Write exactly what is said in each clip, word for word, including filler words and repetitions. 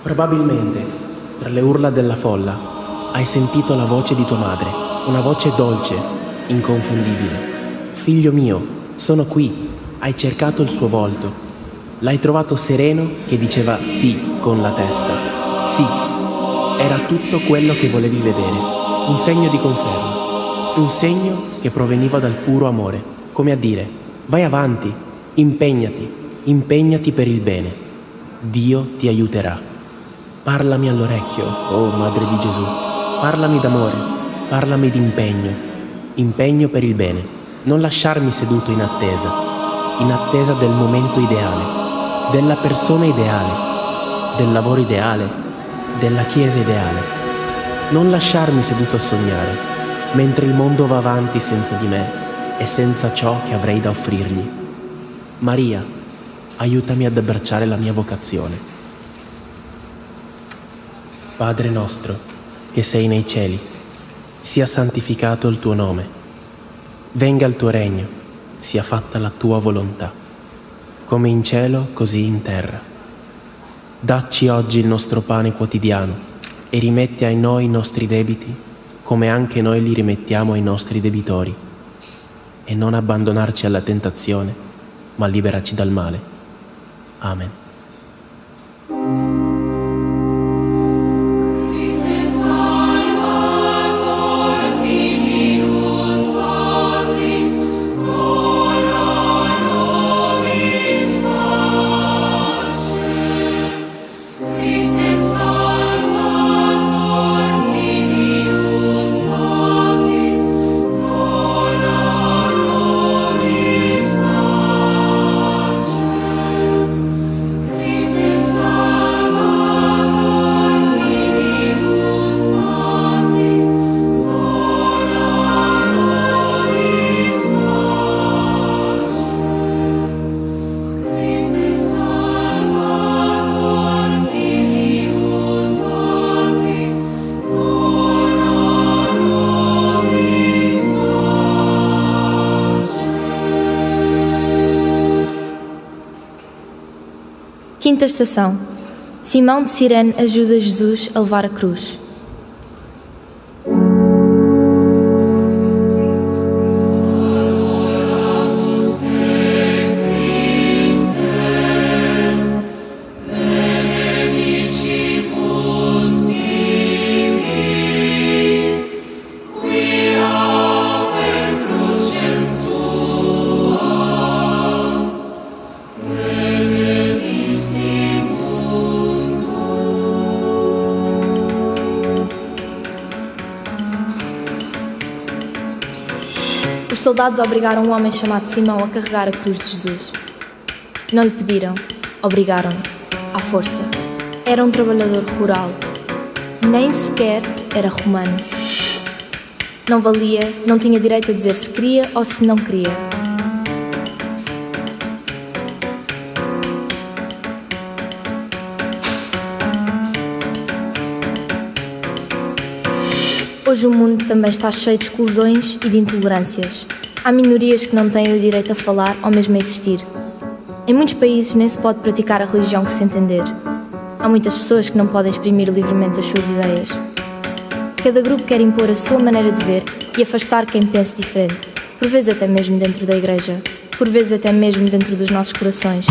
Probabilmente, tra le urla della folla, hai sentito la voce di tua madre, una voce dolce, inconfondibile. "Figlio mio, sono qui." Hai cercato il suo volto. L'hai trovato sereno che diceva sì con la testa. Sì, era tutto quello che volevi vedere. Un segno di conferma. Un segno che proveniva dal puro amore, come a dire: "Vai avanti, impegnati, impegnati per il bene. Dio ti aiuterà." Parlami all'orecchio, oh Madre di Gesù, parlami d'amore, parlami d'impegno, impegno per il bene. Non lasciarmi seduto in attesa, in attesa del momento ideale, della persona ideale, del lavoro ideale, della chiesa ideale. Non lasciarmi seduto a sognare, mentre il mondo va avanti senza di me e senza ciò che avrei da offrirgli. Maria, aiutami ad abbracciare la mia vocazione. Padre nostro, che sei nei cieli, sia santificato il tuo nome. Venga il tuo regno, sia fatta la tua volontà, come in cielo, così in terra. Dacci oggi il nostro pane quotidiano e rimetti a noi i nostri debiti, come anche noi li rimettiamo ai nostri debitori. E non abbandonarci alla tentazione, ma liberaci dal male. Amen. Quinta estação. Simão de Cirene ajuda Jesus a levar a cruz. Os soldados obrigaram um homem chamado Simão a carregar a cruz de Jesus. Não lhe pediram, obrigaram-no, à força. Era um trabalhador rural. Nem sequer era romano. Não valia, não tinha direito a dizer se queria ou se não queria. Hoje o mundo também está cheio de exclusões e de intolerâncias. Há minorias que não têm o direito a falar ou mesmo a existir. Em muitos países nem se pode praticar a religião que se entender. Há muitas pessoas que não podem exprimir livremente as suas ideias. Cada grupo quer impor a sua maneira de ver e afastar quem pense diferente, por vezes até mesmo dentro da igreja, por vezes até mesmo dentro dos nossos corações.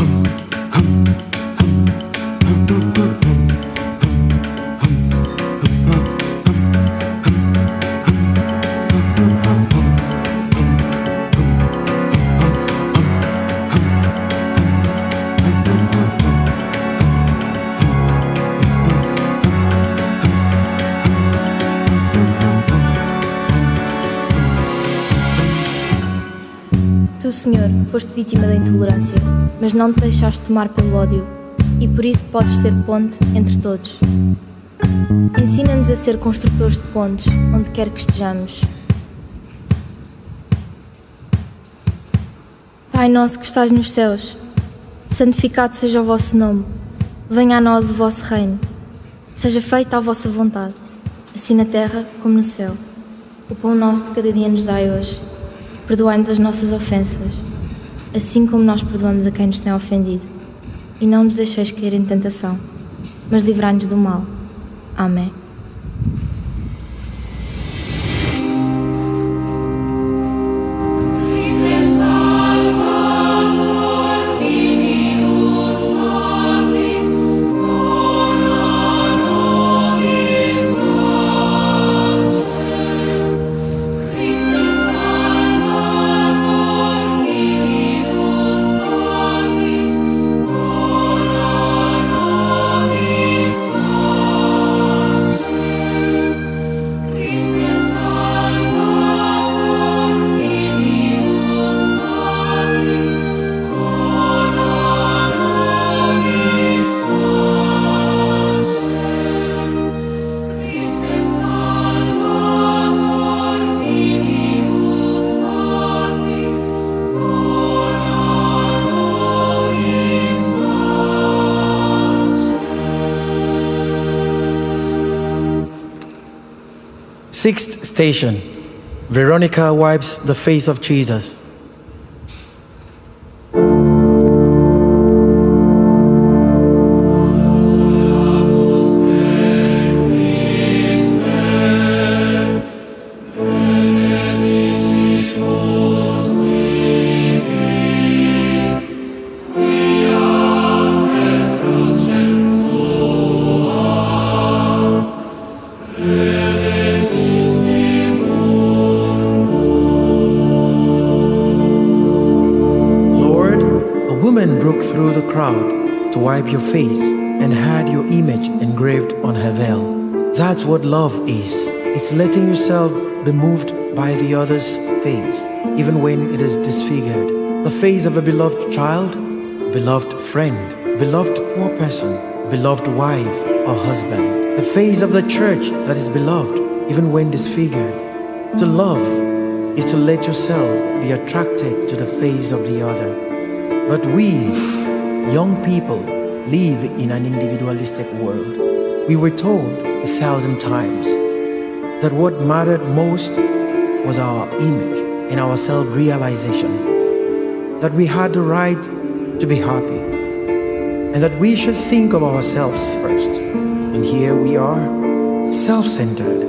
Tu, Senhor, foste vítima da intolerância, mas não te deixaste tomar pelo ódio, e por isso podes ser ponte entre todos. Ensina-nos a ser construtores de pontes, onde quer que estejamos. Pai nosso que estás nos céus, santificado seja o vosso nome. Venha a nós o vosso reino. Seja feita a vossa vontade, assim na terra como no céu. O pão nosso de cada dia nos dai hoje. Perdoai-nos as nossas ofensas, assim como nós perdoamos a quem nos tem ofendido. E não nos deixeis cair em tentação, mas livrai-nos do mal. Amém. Sixth station. Veronica wipes the face of Jesus. Lord, a woman broke through the crowd to wipe your face and had your image engraved on her veil. That's what love is. It's letting yourself be moved by the other's face, even when it is disfigured. The face of a beloved child, beloved friend, beloved poor person, beloved wife or husband. The face of the church that is beloved, even when disfigured. To love is to let yourself be attracted to the face of the other. But we, young people, live in an individualistic world. We were told a thousand times that what mattered most was our image and our self realization, that we had the right to be happy, and that we should think of ourselves first. And here we are, self centered,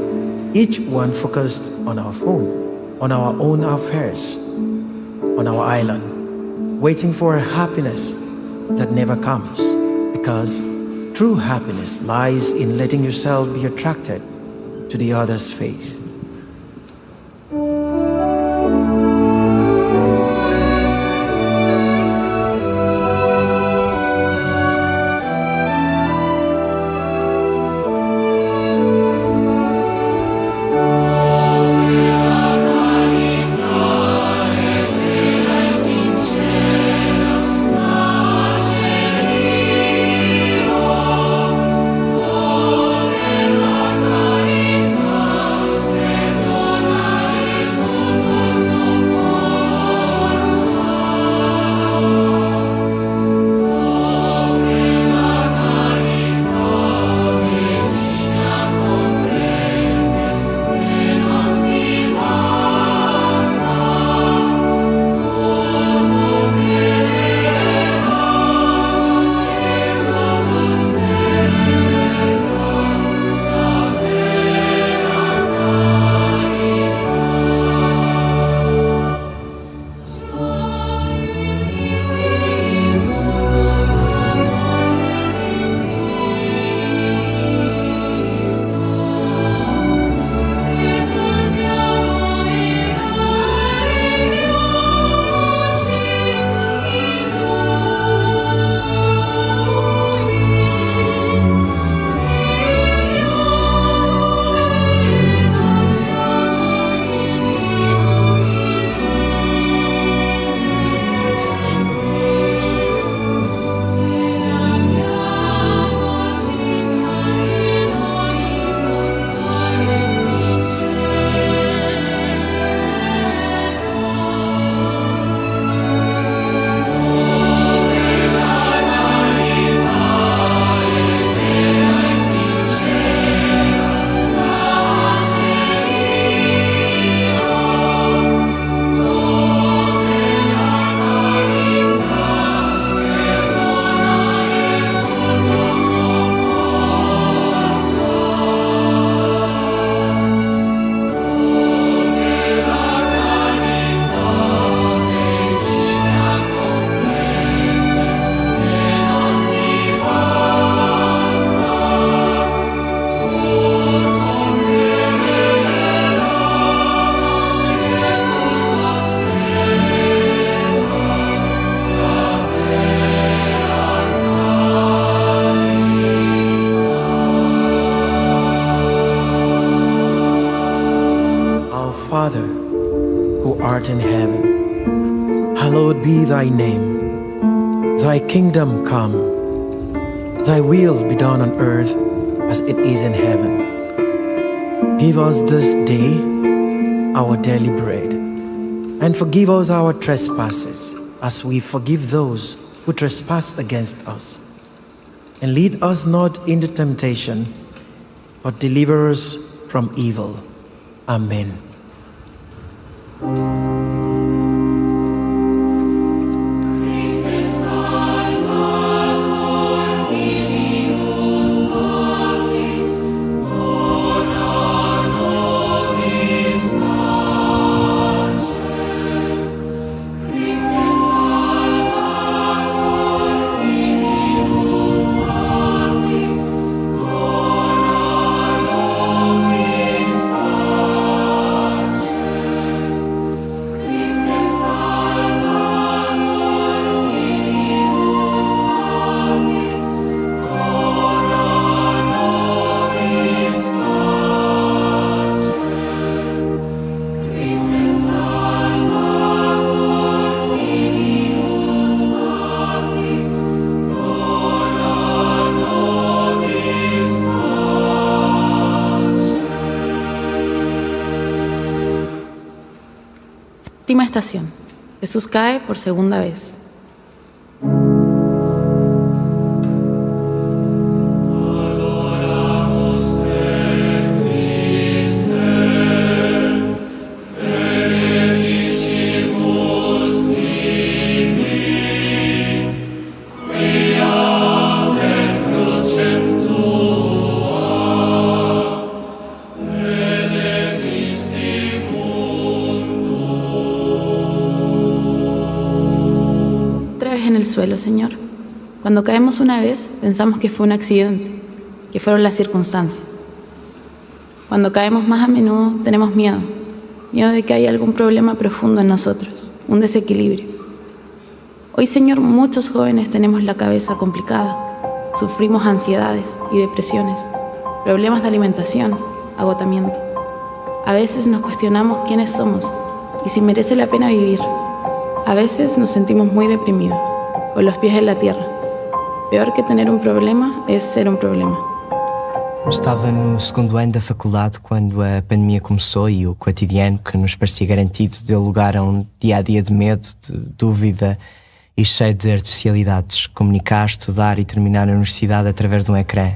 each one focused on our phone, on our own affairs, on our island, waiting for a happiness that never comes. Because true happiness lies in letting yourself be attracted to the other's face. art in heaven, hallowed be thy name. Thy kingdom come. Thy will be done on earth as it is in heaven. Give us this day our daily bread, and forgive us our trespasses as we forgive those who trespass against us. And lead us not into temptation, but deliver us from evil. Amen. Séptima estación. Jesús cae por segunda vez. Otra vez en el suelo, Señor. Cuando caemos una vez, pensamos que fue un accidente, que fueron las circunstancias. Cuando caemos más a menudo, tenemos miedo. Miedo de que haya algún problema profundo en nosotros, un desequilibrio. Hoy, Señor, muchos jóvenes tenemos la cabeza complicada. Sufrimos ansiedades y depresiones, problemas de alimentación, agotamiento. A veces nos cuestionamos quiénes somos y si merece la pena vivir. A veces nos sentimos muy deprimidos, con los pies en la tierra. Peor que tener un problema es ser un problema. Estava no segundo ano da faculdade quando a pandemia começou e o cotidiano que nos parecia garantido deu lugar a um dia a dia de medo, de dúvida e cheio de artificialidades. Comunicar, estudar e terminar a universidade através de um ecrã.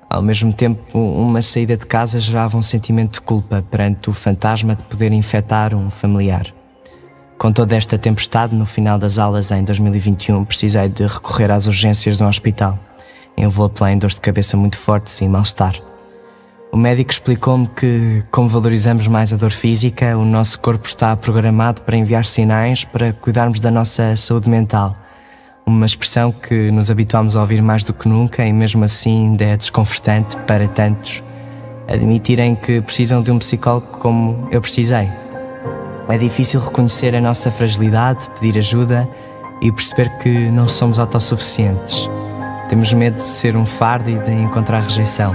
Ao mesmo tempo, uma saída de casa gerava um sentimento de culpa perante o fantasma de poder infectar um familiar. Com toda esta tempestade, no final das aulas em dois mil e vinte e um, precisei de recorrer às urgências de um hospital, envolto em dores de cabeça muito fortes e mal-estar. O médico explicou-me que, como valorizamos mais a dor física, o nosso corpo está programado para enviar sinais para cuidarmos da nossa saúde mental. Uma expressão que nos habituámos a ouvir mais do que nunca e, mesmo assim, ainda é desconfortante para tantos admitirem que precisam de um psicólogo como eu precisei. É difícil reconhecer a nossa fragilidade, pedir ajuda e perceber que não somos autossuficientes. Temos medo de ser um fardo e de encontrar rejeição.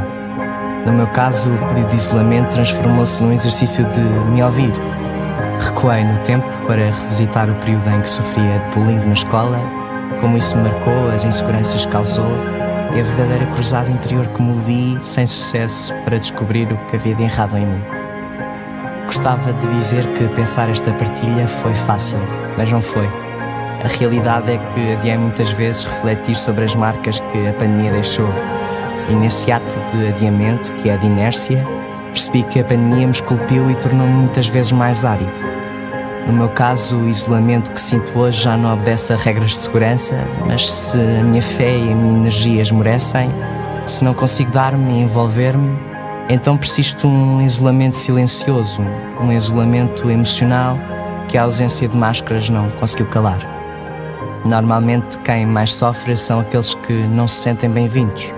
No meu caso, o período de isolamento transformou-se num exercício de me ouvir. Recuei no tempo para revisitar o período em que sofria de bullying na escola, como isso me marcou, as inseguranças que causou e a verdadeira cruzada interior que movi sem sucesso para descobrir o que havia de errado em mim. Gostava de dizer que pensar esta partilha foi fácil, mas não foi. A realidade é que adiei muitas vezes refletir sobre as marcas que a pandemia deixou. E nesse ato de adiamento, que é de inércia, percebi que a pandemia me esculpiu e tornou-me muitas vezes mais árido. No meu caso, o isolamento que sinto hoje já não obedece a regras de segurança, mas se a minha fé e a minha energia esmorecem, se não consigo dar-me e envolver-me, então persisto um isolamento silencioso, um isolamento emocional que a ausência de máscaras não conseguiu calar. Normalmente, quem mais sofre são aqueles que não se sentem bem-vindos.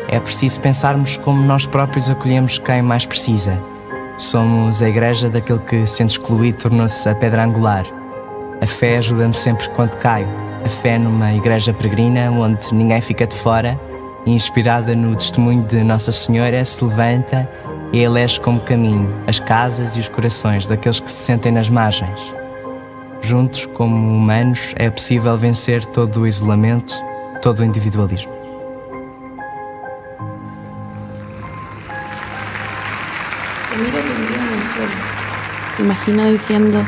É preciso pensarmos como nós próprios acolhemos quem mais precisa. Somos a igreja daquele que, sendo excluído, tornou-se a pedra angular. A fé ajuda-me sempre quando caio. A fé numa igreja peregrina onde ninguém fica de fora, inspirada no testemunho de Nossa Senhora, se levanta e elege como caminho as casas e os corações daqueles que se sentem nas margens. Juntos, como humanos, é possível vencer todo o isolamento, todo o individualismo. Te miro tendido en el suelo. Te imagino diciendo: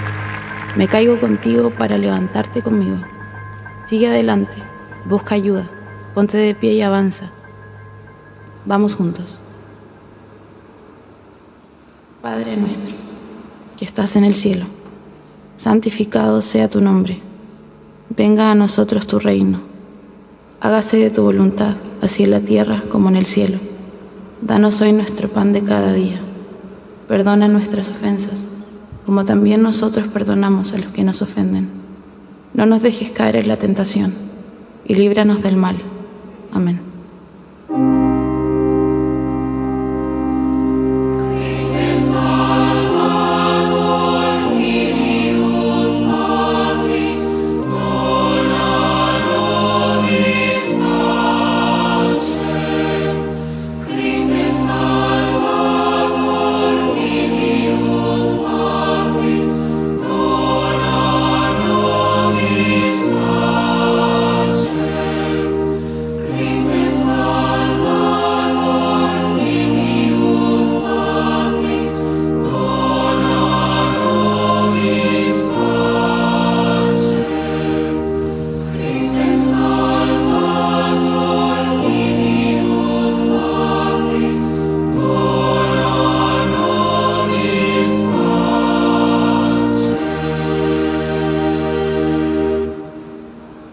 "Me caigo contigo para levantarte conmigo". Sigue adelante, busca ayuda, ponte de pie y avanza. Vamos juntos. Padre nuestro, que estás en el cielo, santificado sea tu nombre. Venga a nosotros tu reino. Hágase tu voluntad, así en la tierra como en el cielo. Danos hoy nuestro pan de cada día. Perdona nuestras ofensas, como también nosotros perdonamos a los que nos ofenden. No nos dejes caer en la tentación, y líbranos del mal. Amén.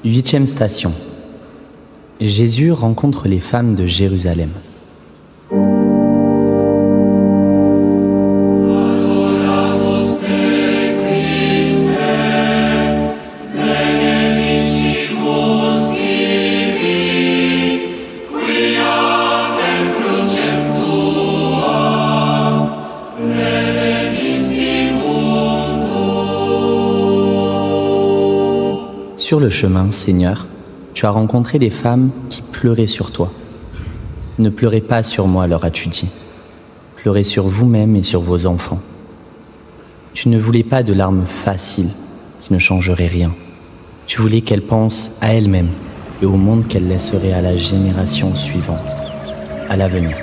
Huitième station. Jésus rencontre les femmes de Jérusalem. Sur le chemin, Seigneur, tu as rencontré des femmes qui pleuraient sur toi. Ne pleurez pas sur moi, leur as-tu dit. Pleurez sur vous-même et sur vos enfants. Tu ne voulais pas de larmes faciles qui ne changeraient rien. Tu voulais qu'elles pensent à elles-mêmes et au monde qu'elles laisseraient à la génération suivante, à l'avenir.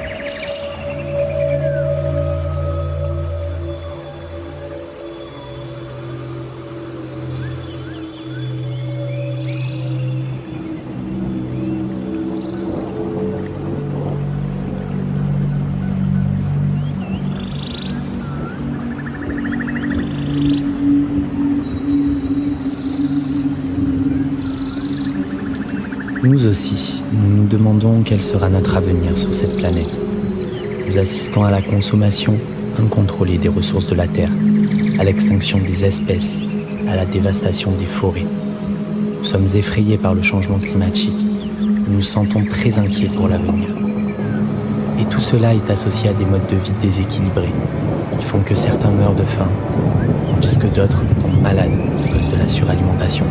Nous aussi, nous nous demandons quel sera notre avenir sur cette planète. Nous assistons à la consommation incontrôlée des ressources de la Terre, à l'extinction des espèces, à la dévastation des forêts. Nous sommes effrayés par le changement climatique. Nous nous sentons très inquiets pour l'avenir. Et tout cela est associé à des modes de vie déséquilibrés, qui font que certains meurent de faim, tandis que d'autres tombent malades à cause de la suralimentation.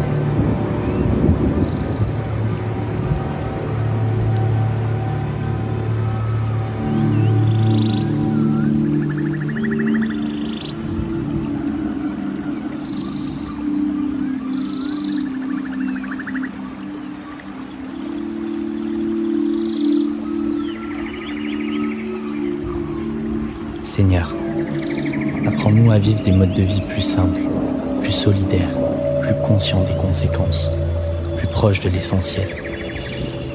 Seigneur, apprends-nous à vivre des modes de vie plus simples, plus solidaires, plus conscients des conséquences, plus proches de l'essentiel,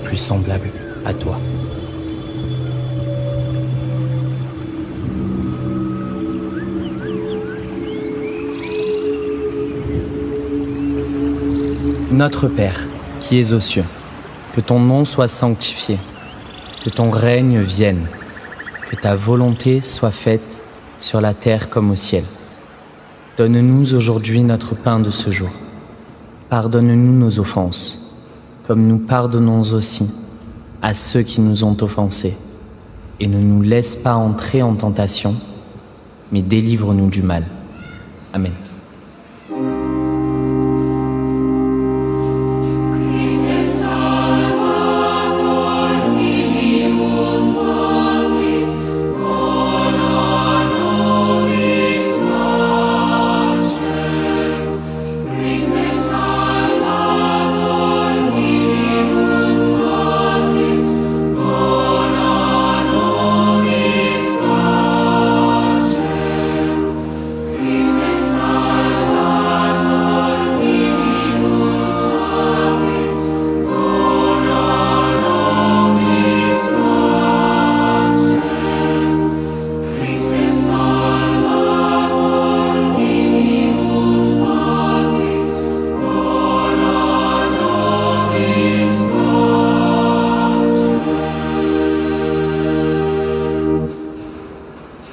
plus semblables à toi. Notre Père, qui es aux cieux, que ton nom soit sanctifié, que ton règne vienne, que ta volonté soit faite sur la terre comme au ciel. Donne-nous aujourd'hui notre pain de ce jour. Pardonne-nous nos offenses, comme nous pardonnons aussi à ceux qui nous ont offensés. Et ne nous laisse pas entrer en tentation, mais délivre-nous du mal. Amen.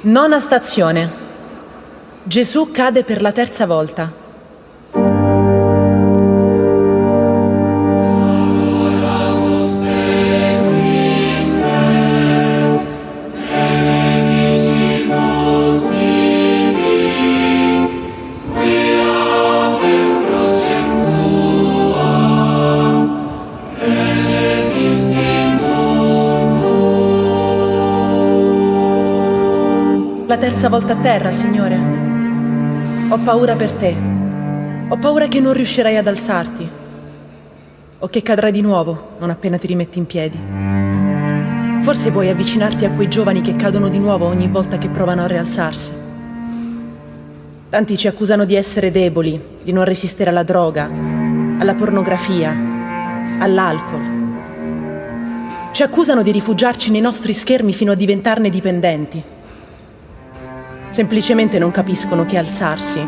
Nona stazione. Gesù cade per la terza volta. La terza volta a terra, Signore. Ho paura per te. Ho paura che non riuscirai ad alzarti. O che cadrai di nuovo non appena ti rimetti in piedi. Forse vuoi avvicinarti a quei giovani che cadono di nuovo ogni volta che provano a rialzarsi. Tanti ci accusano di essere deboli, di non resistere alla droga, alla pornografia, all'alcol. Ci accusano di rifugiarci nei nostri schermi fino a diventarne dipendenti. Semplicemente non capiscono che alzarsi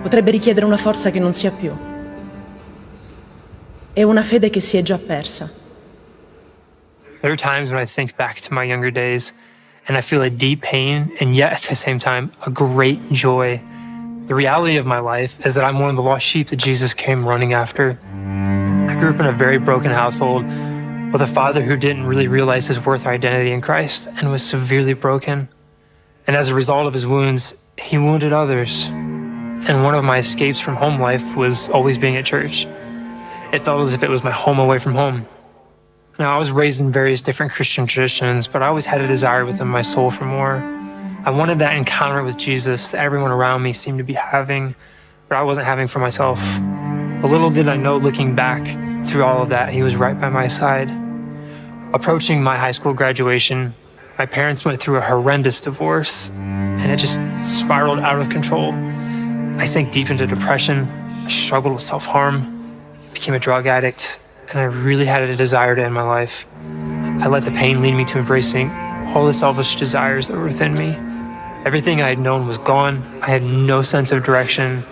potrebbe richiedere una forza che non si ha più e una fede che si è già persa. There are times when I think back to my younger days and I feel a deep pain and yet at the same time a great joy. The reality of my life is that I'm one of the lost sheep that Jesus came running after. I grew up in a very broken household with a father who didn't really realize his worth or identity in Christ and was severely broken. And as a result of his wounds, he wounded others. And one of my escapes from home life was always being at church. It felt as if it was my home away from home. Now, I was raised in various different Christian traditions, but I always had a desire within my soul for more. I wanted that encounter with Jesus that everyone around me seemed to be having, but I wasn't having for myself. But little did I know, looking back through all of that, he was right by my side. Approaching my high school graduation, my parents went through a horrendous divorce, and it just spiraled out of control. I sank deep into depression. I struggled with self harm, became a drug addict, and I really had a desire to end my life. I let the pain lead me to embracing all the selfish desires that were within me. Everything I had known was gone. I had no sense of direction.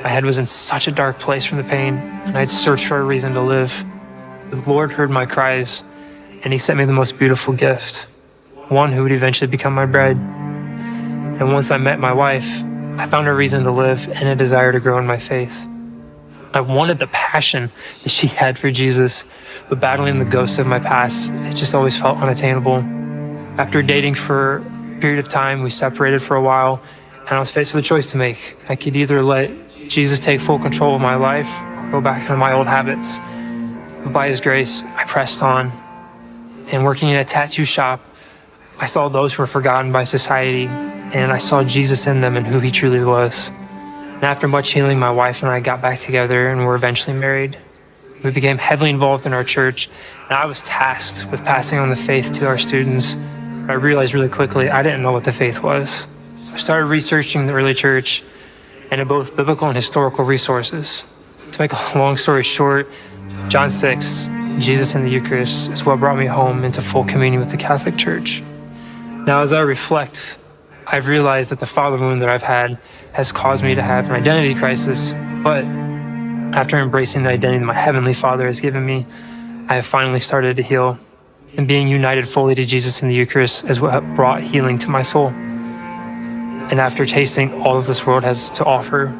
My head was in such a dark place from the pain, and I'd searched for a reason to live. The Lord heard my cries, and He sent me the most beautiful gift, one who would eventually become my bride. And once I met my wife, I found a reason to live and a desire to grow in my faith. I wanted the passion that she had for Jesus, but battling the ghosts of my past, it just always felt unattainable. After dating for a period of time, we separated for a while, and I was faced with a choice to make. I could either let Jesus take full control of my life or go back into my old habits. But by His grace, I pressed on. And working in a tattoo shop, I saw those who were forgotten by society, and I saw Jesus in them and who He truly was. And after much healing, my wife and I got back together and were eventually married. We became heavily involved in our church, and I was tasked with passing on the faith to our students. But I realized really quickly I didn't know what the faith was. So I started researching the early church and in both biblical and historical resources. To make a long story short, John six, Jesus in the Eucharist, is what brought me home into full communion with the Catholic Church. Now, as I reflect, I've realized that the father wound that I've had has caused me to have an identity crisis, but after embracing the identity that my Heavenly Father has given me, I have finally started to heal. And being united fully to Jesus in the Eucharist is what brought healing to my soul. And after tasting all that this world has to offer,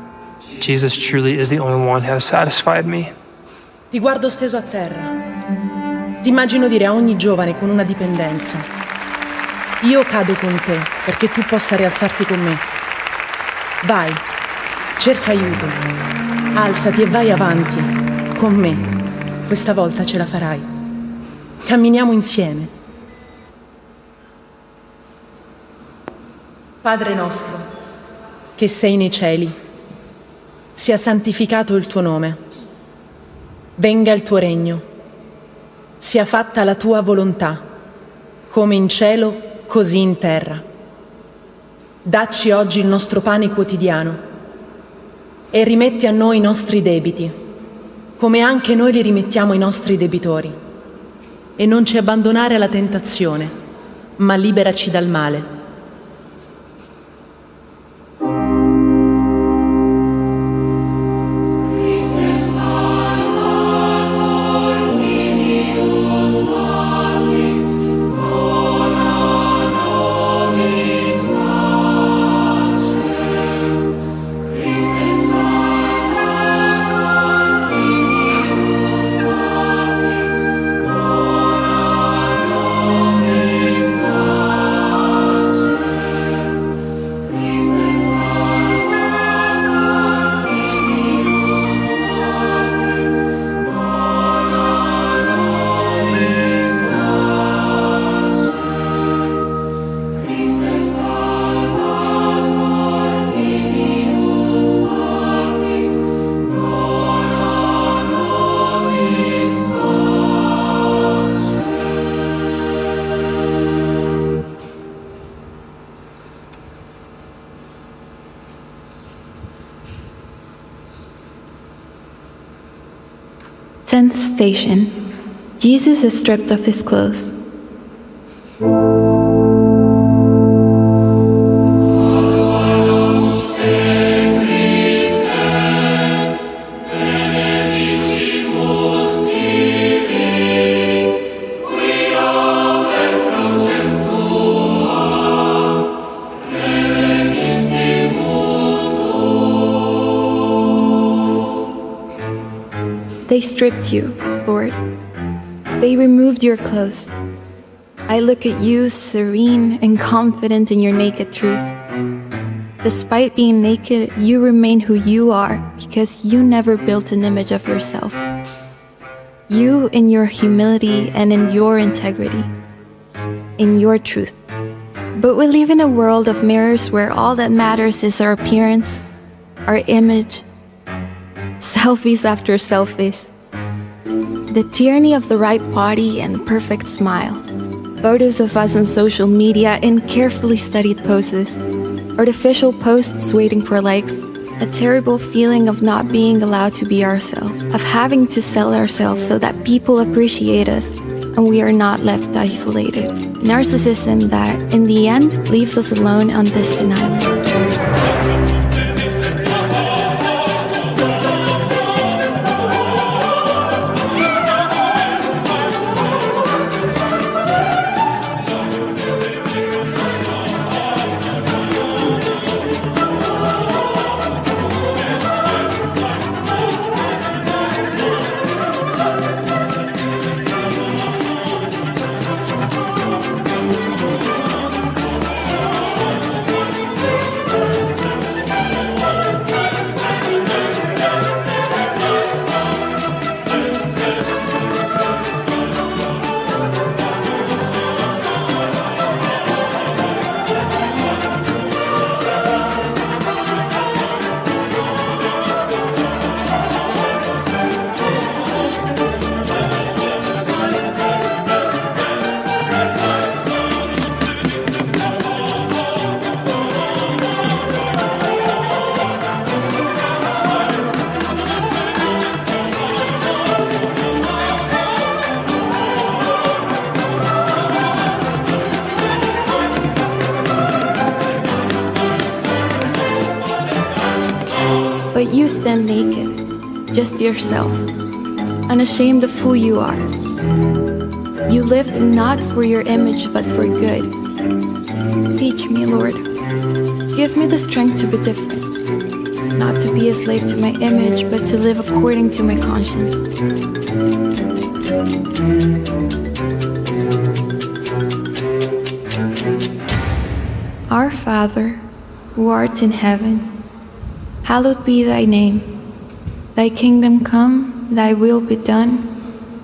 Jesus truly is the only one who has satisfied me. Ti guardo steso a terra. Ti immagino dire a ogni giovane con una dipendenza: io cado con te perché tu possa rialzarti con me. Vai, cerca aiuto, alzati e vai avanti, con me. Questa volta ce la farai. Camminiamo insieme. Padre nostro, che sei nei cieli, sia santificato il tuo nome. Venga il tuo regno. Sia fatta la tua volontà, come in cielo, così in terra. Dacci oggi il nostro pane quotidiano e rimetti a noi i nostri debiti, come anche noi li rimettiamo ai nostri debitori. E non ci abbandonare alla tentazione, ma liberaci dal male. Tenth station. Jesus is stripped of his clothes. They stripped you, Lord. They removed your clothes. I look at you, serene and confident in your naked truth. Despite being naked, you remain who you are because you never built an image of yourself. You in your humility and in your integrity, in your truth. But we live in a world of mirrors where all that matters is our appearance, our image, selfies after selfies. The tyranny of the right body and the perfect smile. Photos of us on social media in carefully studied poses. Artificial posts waiting for likes. A terrible feeling of not being allowed to be ourselves, of having to sell ourselves so that people appreciate us and we are not left isolated. Narcissism that, in the end, leaves us alone on distant islands. But you stand naked, just yourself, unashamed of who you are. You lived not for your image but for good. Teach me, Lord. Give me the strength to be different, not to be a slave to my image, but to live according to my conscience. Our Father, who art in heaven, hallowed be thy name. Thy kingdom come, thy will be done,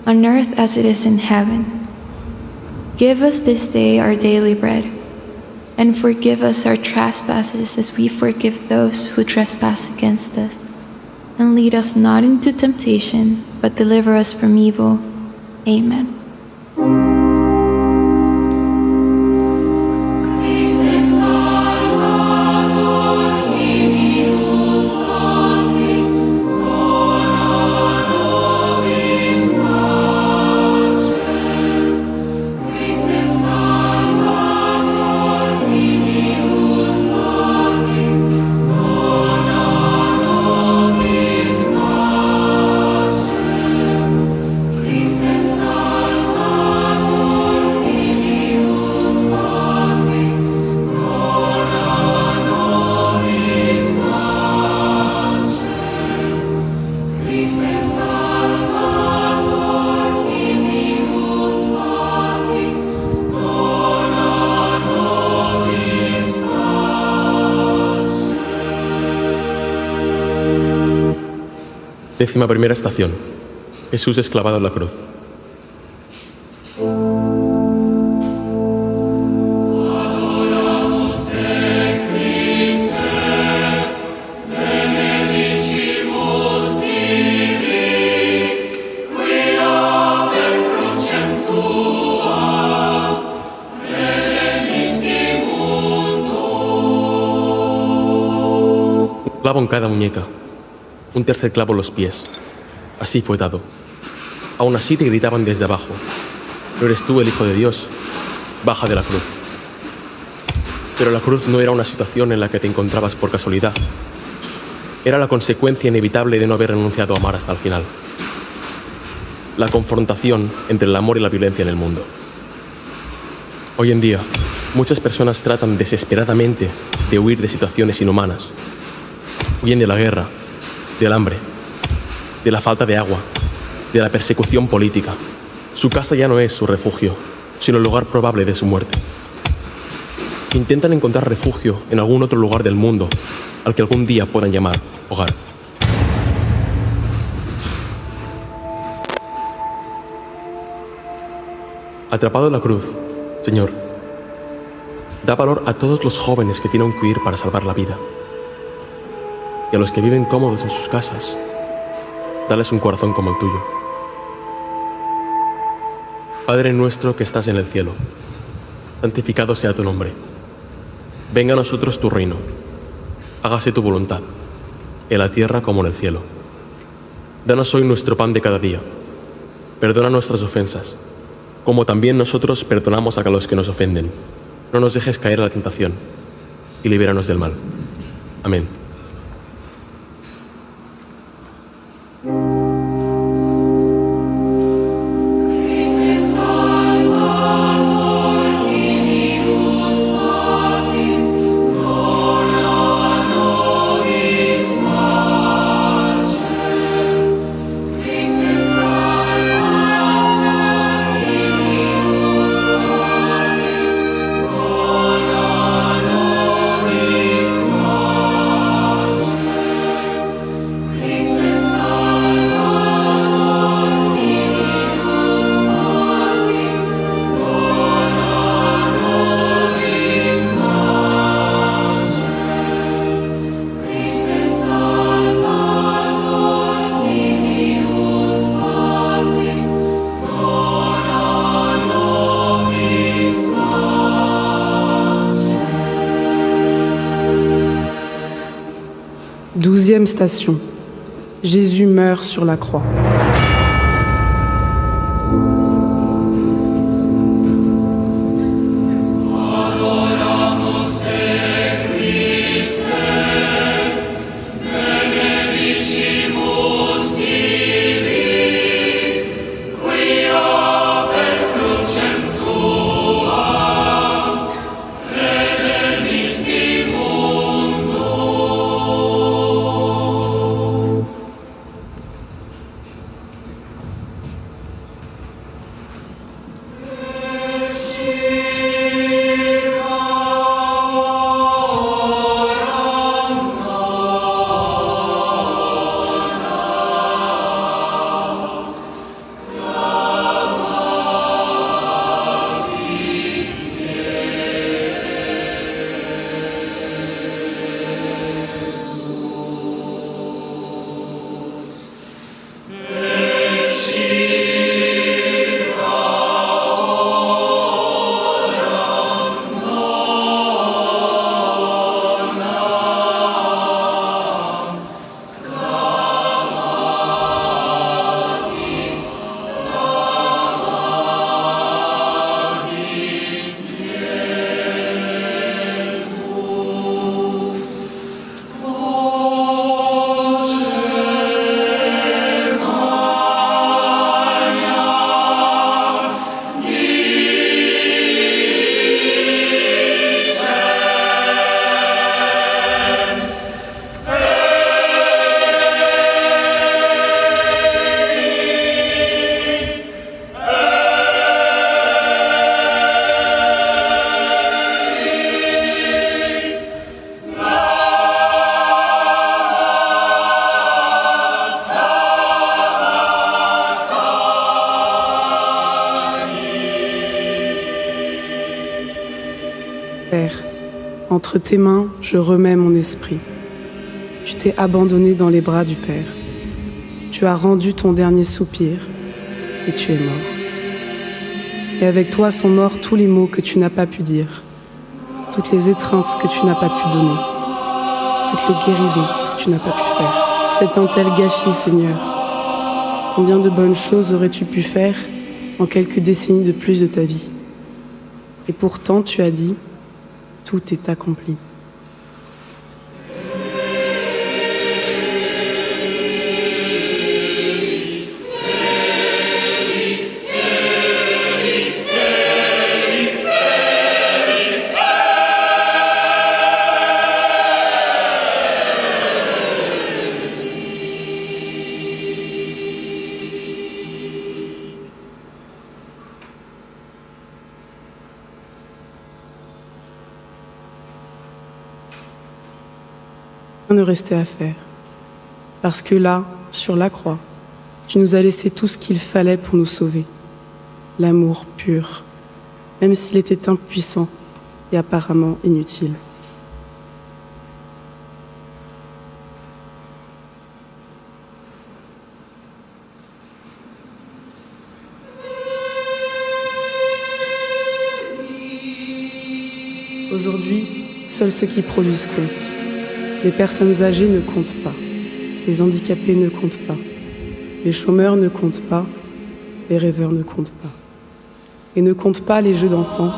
on earth as it is in heaven. Give us this day our daily bread, and forgive us our trespasses as we forgive those who trespass against us. And lead us not into temptation, but deliver us from evil. Amen. Décima primera estación. Jesús es clavado en la cruz. Un clavo en cada muñeca, un tercer clavo en los pies. Así fue dado. Aún así te gritaban desde abajo: "¿No eres tú el Hijo de Dios? Baja de la cruz". Pero la cruz no era una situación en la que te encontrabas por casualidad. Era la consecuencia inevitable de no haber renunciado a amar hasta el final. La confrontación entre el amor y la violencia en el mundo. Hoy en día, muchas personas tratan desesperadamente de huir de situaciones inhumanas. Huyen de la guerra, del hambre, de la falta de agua, de la persecución política. Su casa ya no es su refugio, sino el lugar probable de su muerte. Intentan encontrar refugio en algún otro lugar del mundo al que algún día puedan llamar hogar. Atrapado en la cruz, Señor, da valor a todos los jóvenes que tienen que huir para salvar la vida. Y a los que viven cómodos en sus casas, dales un corazón como el tuyo. Padre nuestro que estás en el cielo, santificado sea tu nombre. Venga a nosotros tu reino. Hágase tu voluntad, en la tierra como en el cielo. Danos hoy nuestro pan de cada día. Perdona nuestras ofensas, como también nosotros perdonamos a los que nos ofenden. No nos dejes caer en la tentación, y libéranos del mal. Amén. Douzième station. Jésus meurt sur la croix. Père, entre tes mains, je remets mon esprit. Tu t'es abandonné dans les bras du Père. Tu as rendu ton dernier soupir et tu es mort. Et avec toi sont morts tous les mots que tu n'as pas pu dire, toutes les étreintes que tu n'as pas pu donner, toutes les guérisons que tu n'as pas pu faire. C'est un tel gâchis, Seigneur. Combien de bonnes choses aurais-tu pu faire en quelques décennies de plus de ta vie ? Et pourtant, tu as dit : tout est accompli. Rien ne restait à faire. Parce que là, sur la croix, tu nous as laissé tout ce qu'il fallait pour nous sauver. L'amour pur, même s'il était impuissant et apparemment inutile. Aujourd'hui, seuls ceux qui produisent comptent. Les personnes âgées ne comptent pas. Les handicapés ne comptent pas. Les chômeurs ne comptent pas. Les rêveurs ne comptent pas. Et ne comptent pas les jeux d'enfants,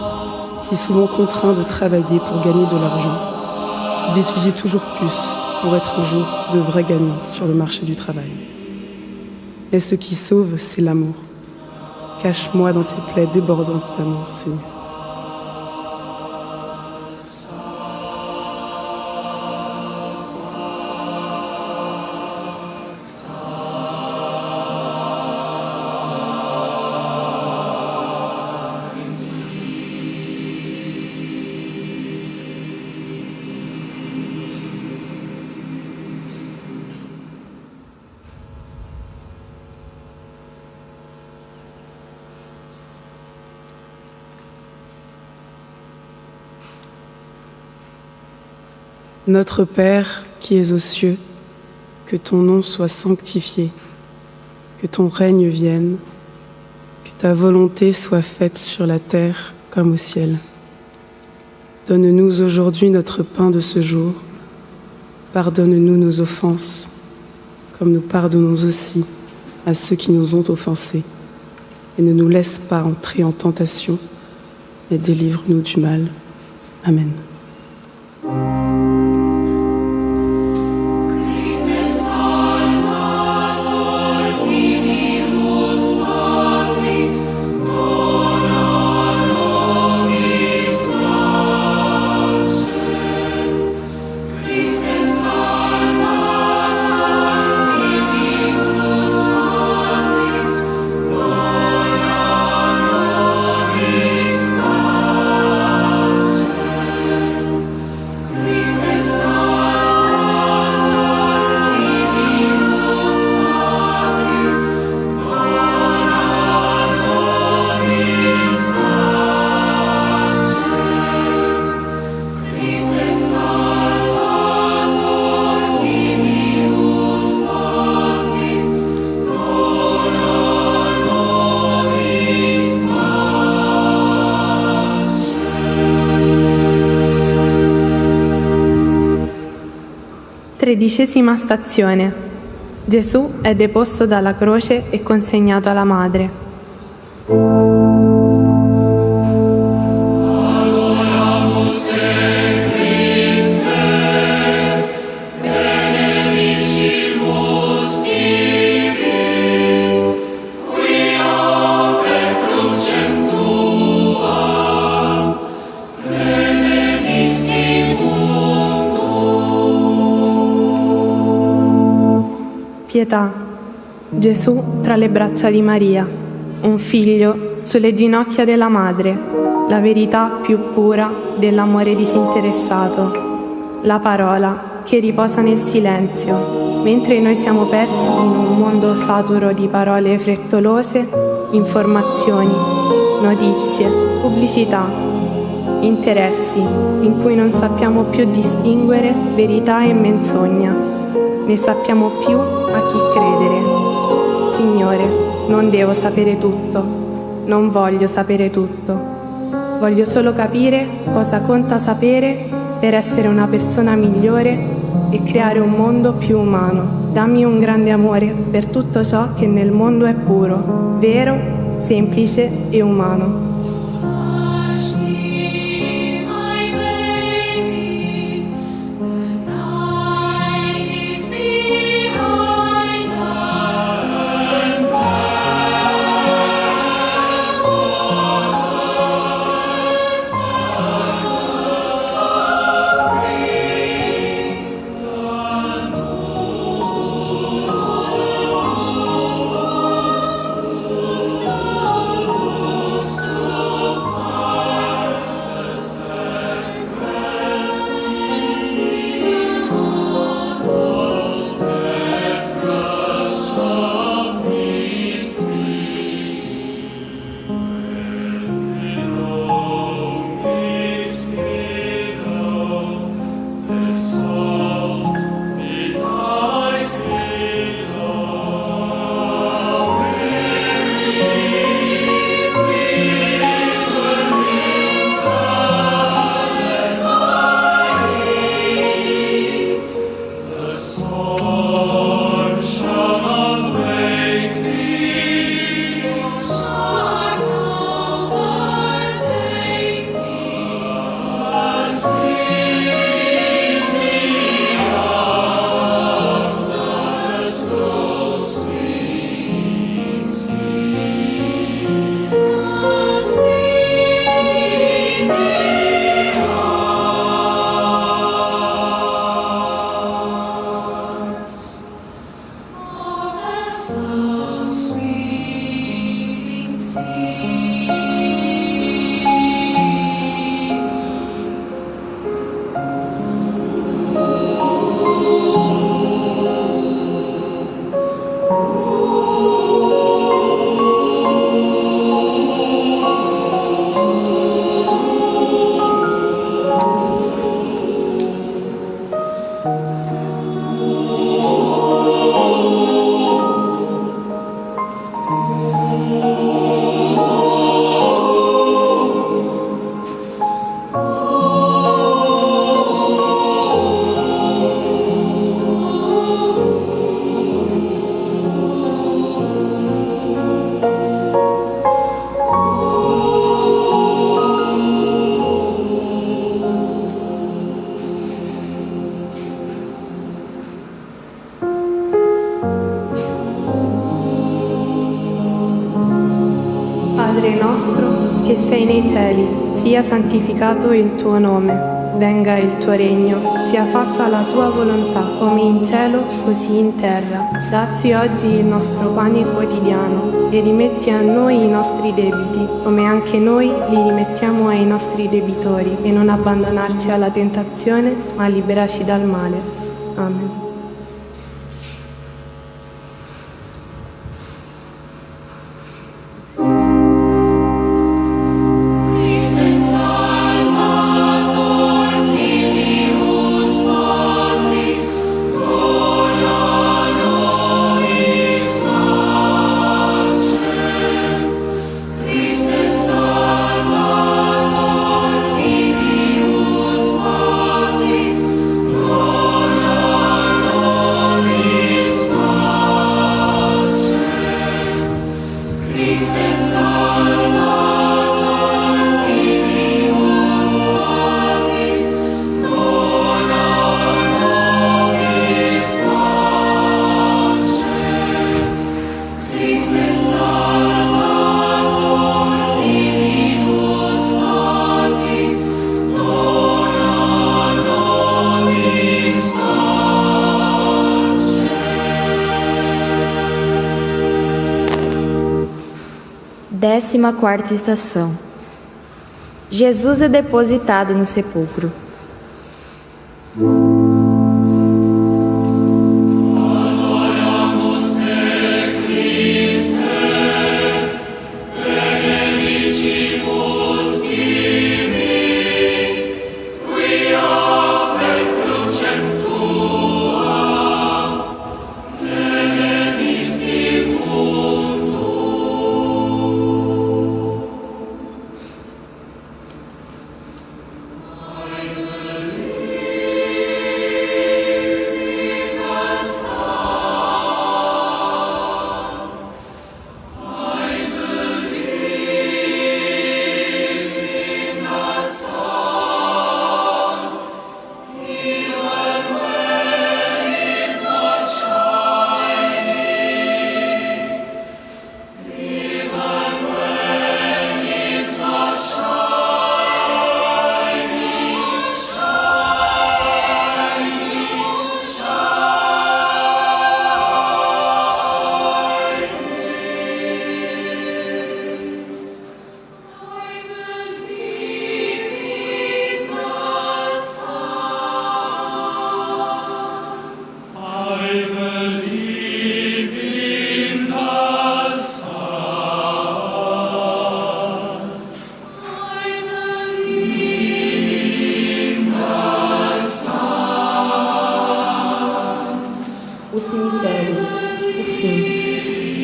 si souvent contraints de travailler pour gagner de l'argent, d'étudier toujours plus pour être un jour de vrais gagnants sur le marché du travail. Et ce qui sauve, c'est l'amour. Cache-moi dans tes plaies débordantes d'amour, Seigneur. Notre Père qui es aux cieux, que ton nom soit sanctifié, que ton règne vienne, que ta volonté soit faite sur la terre comme au ciel. Donne-nous aujourd'hui notre pain de ce jour. Pardonne-nous nos offenses, comme nous pardonnons aussi à ceux qui nous ont offensés. Et ne nous laisse pas entrer en tentation, mais délivre-nous du mal. Amen. Tredicesima stazione. Gesù è deposto dalla croce e consegnato alla madre. Pietà. Gesù tra le braccia di Maria, un figlio sulle ginocchia della madre, la verità più pura dell'amore disinteressato, la parola che riposa nel silenzio, mentre noi siamo persi in un mondo saturo di parole frettolose, informazioni, notizie, pubblicità, interessi, in cui non sappiamo più distinguere verità e menzogna, né sappiamo più a chi credere. Signore, non devo sapere tutto, non voglio sapere tutto. Voglio solo capire cosa conta sapere per essere una persona migliore e creare un mondo più umano. Dammi un grande amore per tutto ciò che nel mondo è puro, vero, semplice e umano. Padre nostro che sei nei cieli, sia santificato il tuo nome, venga il tuo regno, sia fatta la tua volontà, come in cielo, così in terra. Dacci oggi il nostro pane quotidiano e rimetti a noi i nostri debiti, come anche noi li rimettiamo ai nostri debitori, e non abbandonarci alla tentazione, ma liberaci dal male. Amen. Décima quarta estação. Jesus é depositado no sepulcro.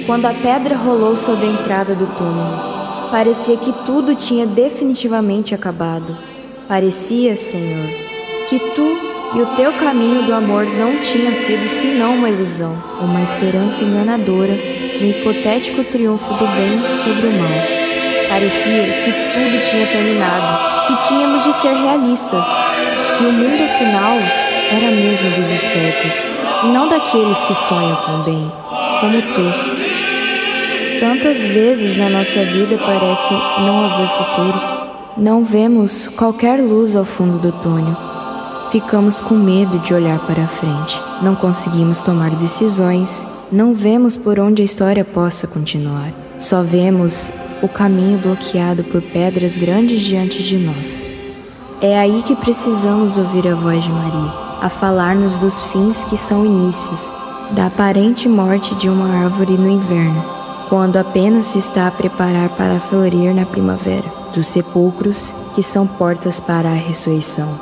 Quando a pedra rolou sobre a entrada do túmulo, parecia que tudo tinha definitivamente acabado. Parecia, Senhor, que tu e o teu caminho do amor não tinham sido senão uma ilusão, uma esperança enganadora no hipotético triunfo do bem sobre o mal. Parecia que tudo tinha terminado, que tínhamos de ser realistas, que o mundo final era mesmo dos espertos e não daqueles que sonham com o bem, como tu. Tantas vezes na nossa vida parece não haver futuro. Não vemos qualquer luz ao fundo do túnel. Ficamos com medo de olhar para frente. Não conseguimos tomar decisões. Não vemos por onde a história possa continuar. Só vemos o caminho bloqueado por pedras grandes diante de nós. É aí que precisamos ouvir a voz de Maria, a falar-nos dos fins que são inícios, da aparente morte de uma árvore no inverno, quando apenas se está a preparar para florir na primavera, dos sepulcros que são portas para a ressurreição.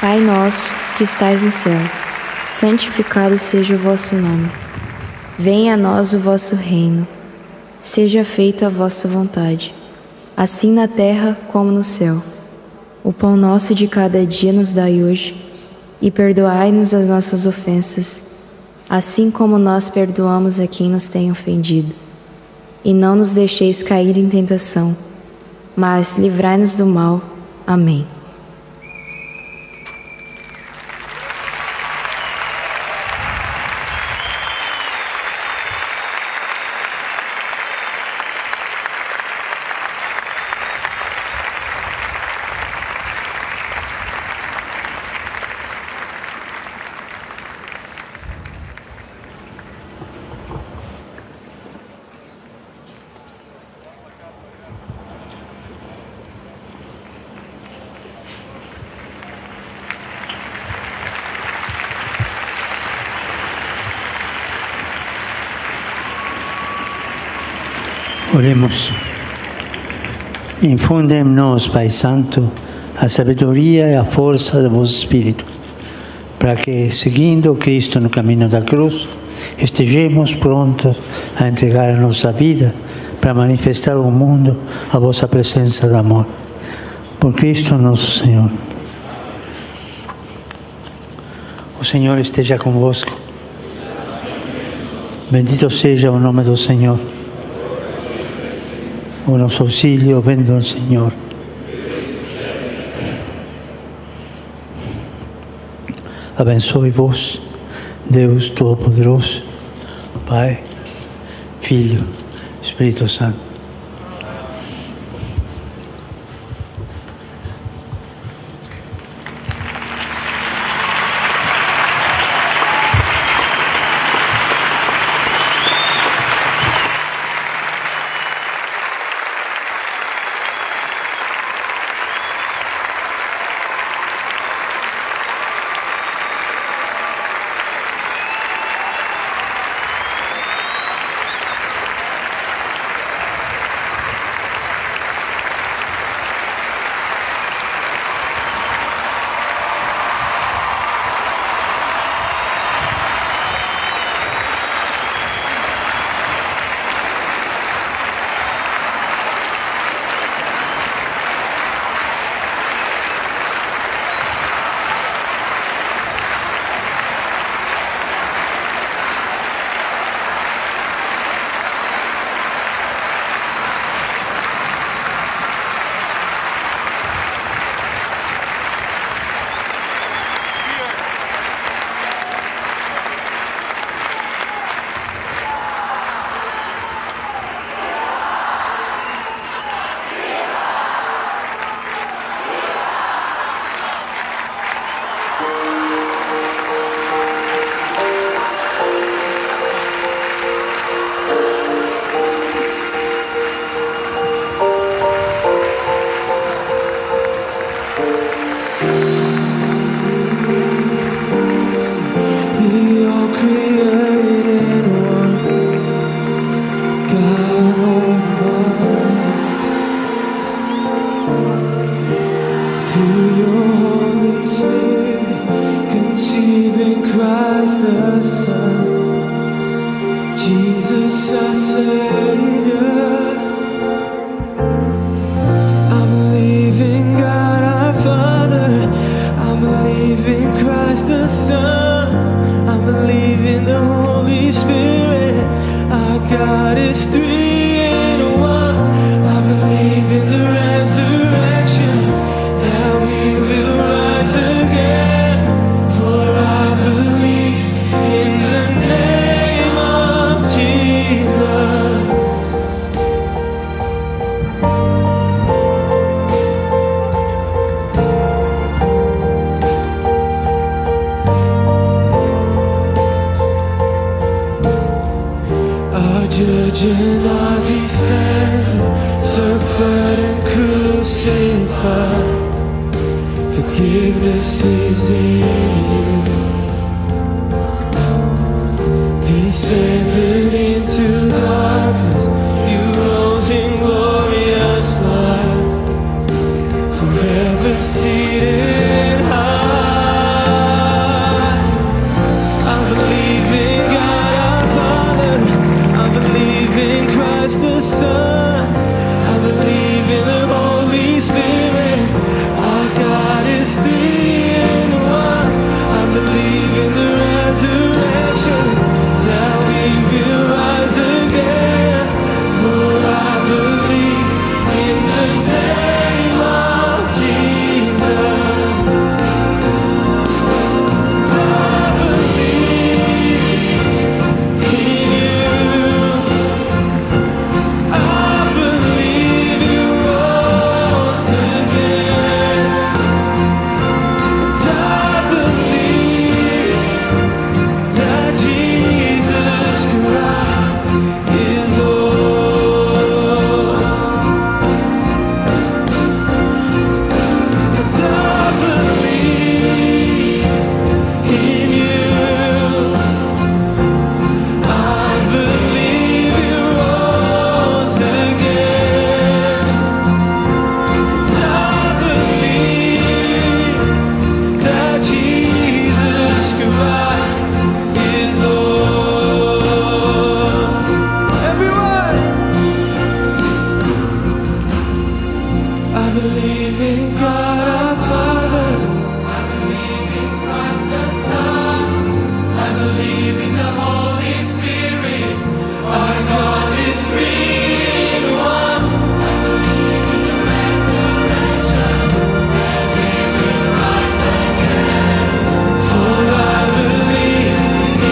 Pai nosso que estais no céu, santificado seja o vosso nome. Venha a nós o vosso reino. Seja feita a vossa vontade, assim na terra como no céu. O pão nosso de cada dia nos dai hoje, e perdoai-nos as nossas ofensas, assim como nós perdoamos a quem nos tem ofendido. E não nos deixeis cair em tentação, mas livrai-nos do mal. Amém. Oremos. Infunde en nos, Pai Santo, a sabiduría y a fuerza de vuestro Espíritu, para que, siguiendo Cristo en el camino de la cruz, estemos prontos a entregar nuestra vida para manifestar al mundo a vuestra presencia de amor. Por Cristo nuestro Señor. O Senhor esteja convosco. Bendito seja o nome do Senhor. O nosso auxílio vem do Senhor. Abençoe-vos, Deus Todo-Poderoso, Pai, Filho, Espírito Santo. Suffered and crucified, forgiveness is in you. Descended into darkness, you rose in glorious light, forever seated high. I believe in God our Father, I believe in Christ the Son, I believe in the Holy Spirit, our God is three in one. I believe in the resurrection, that we will rise again. For I believe in the name of Jesus. And I believe in you. I believe you rose again. And I believe that Jesus Christ is Lord. And I believe in you. I believe you rose again. And I believe that Jesus Christ is Lord. Everyone! I believe in God our Father. I believe in Christ the Son. I believe in the Holy Spirit. Our God is three in one. I believe in the resurrection, that we will rise again. For I believe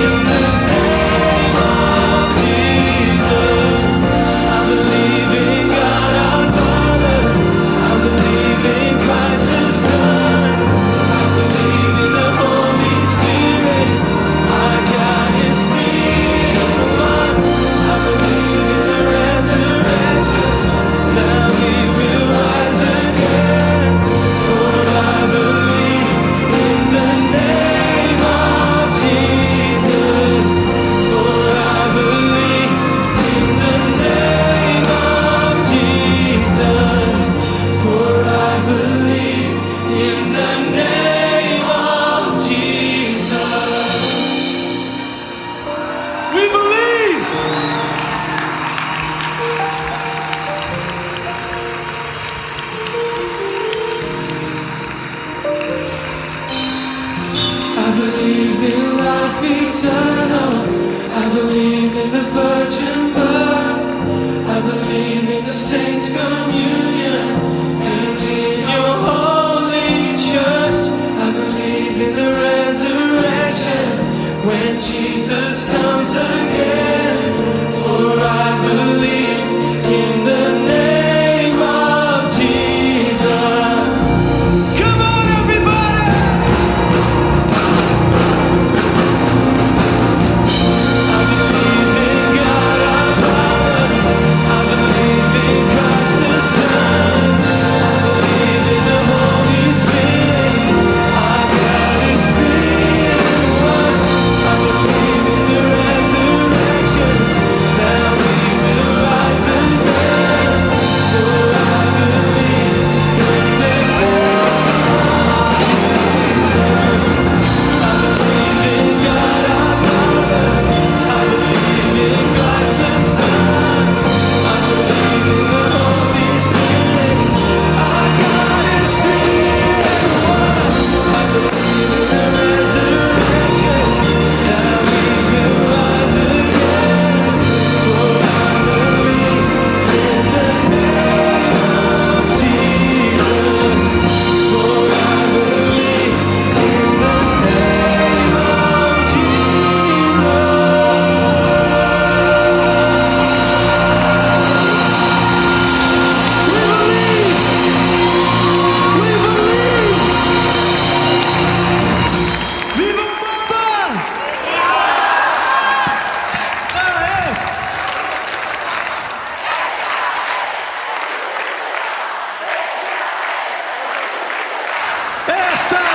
in the name of Jesus. I believe in God our Father. I believe in Christ the Son. I believe in the Holy Spirit. Our God is three in one. I believe in the resurrection, that we will rise again. For I believe in the name of Jesus. For I believe in the name of Jesus. For I believe in the name of Jesus. We believe. I believe in life eternal. I believe in the virgin birth. I believe in the saints' communion and in your holy church. I believe in the resurrection when Jesus comes again. For I believe in the name of Jesus. Come on, everybody! I believe in God our Father. I believe in Christ the Son. I believe in the Holy Spirit. Our God is three in one. I believe in the resurrection. Esta